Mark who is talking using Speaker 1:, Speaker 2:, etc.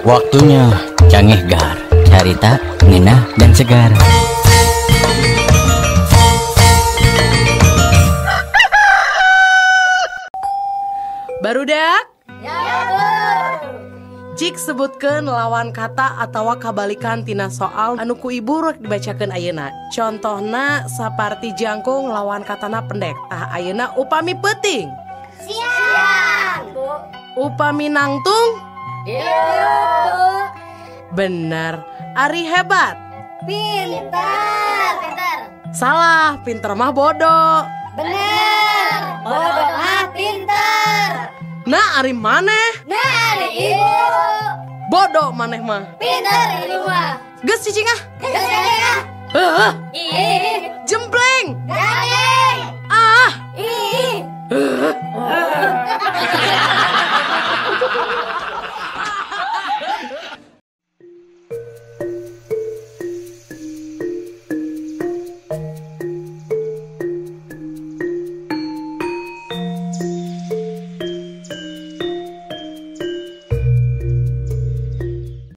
Speaker 1: Waktunya Cangehgar, carita, ngenah, dan segar.
Speaker 2: Barudak?
Speaker 3: Ya, Bu.
Speaker 2: Cik sebutkeun lawan kata atawa kabalikan tina soal anu ku ibu rek dibacakeun ayeuna. Contohna saparti jangkung lawan katana pendek. Tah ayeuna upami peuting.
Speaker 3: Siang, Bu.
Speaker 2: Upami nangtung?
Speaker 3: Iya, Bu.
Speaker 2: Bener. Ari hebat.
Speaker 3: Pintar. Pintar.
Speaker 2: Salah, pinter mah bodoh.
Speaker 3: Bener. Bodoh mah pintar.
Speaker 2: Nah, ari maneh?
Speaker 3: Nah, ari ibu.
Speaker 2: Bodoh maneh mah.
Speaker 3: Pintar ibu mah.
Speaker 2: Geus cicing ah.
Speaker 3: Geus cicing ah.
Speaker 2: Heuh.
Speaker 3: Ih.
Speaker 2: Jempleng.
Speaker 3: Gandeng.